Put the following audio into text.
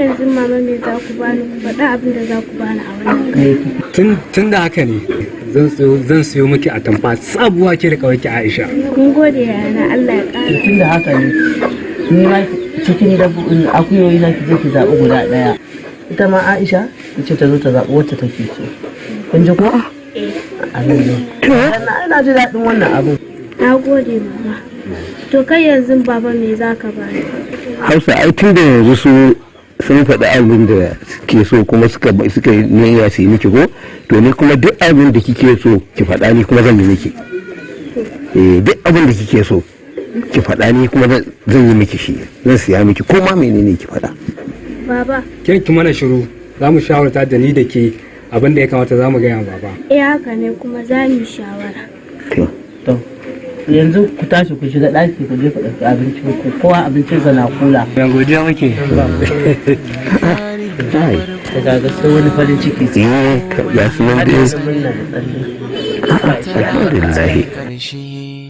Yanzu mama, me za ku bani? Ku faɗa abin da za ku bani a wannan. Tun da haka ne, zan siyo miki atamfa sabuwa ke da kawarki Aisha. Mun gode yana, Allah ya ƙara. Tun da haka ne, ni ma cikin akuyoyi na ki je ki zaɓi guda ɗaya. Ita ma Aisha ki ce ta zo ta zaɓi wacce take so. Kun ji ko? Eh. Amin ne. Na ji daɗin wannan abun. Na gode, mama. To kai yanzu baba, me za ka bani? Hausa, ai tun da yanzu su sun faɗi abin da suke so kuma suka yi niyya su yi miki ko, to ni kuma duk abin da kike so ki faɗa, ni kuma zan yi miki. Eh, duk abin da kike so ki faɗa, ni kuma zan yi miki shi, zan siya miki ko ma menene ki faɗa. Baba. Ke ki mana shiru, za mu shawarta da ni da ke abin da ya kamata, za mu gaya wa baba. Eh, haka ne, kuma za mu yi shawara. To. To yanzu ku tashi ku shiga ɗaki, ku je ku ɗauki abincin ku, kowa abincinsa na kula. Yan godiya muke. Ai. Daga ga sai wani farin ciki. Eh, ga su nan har dai. yanzu murna da tsalle. Alhamdulillah. Karshe.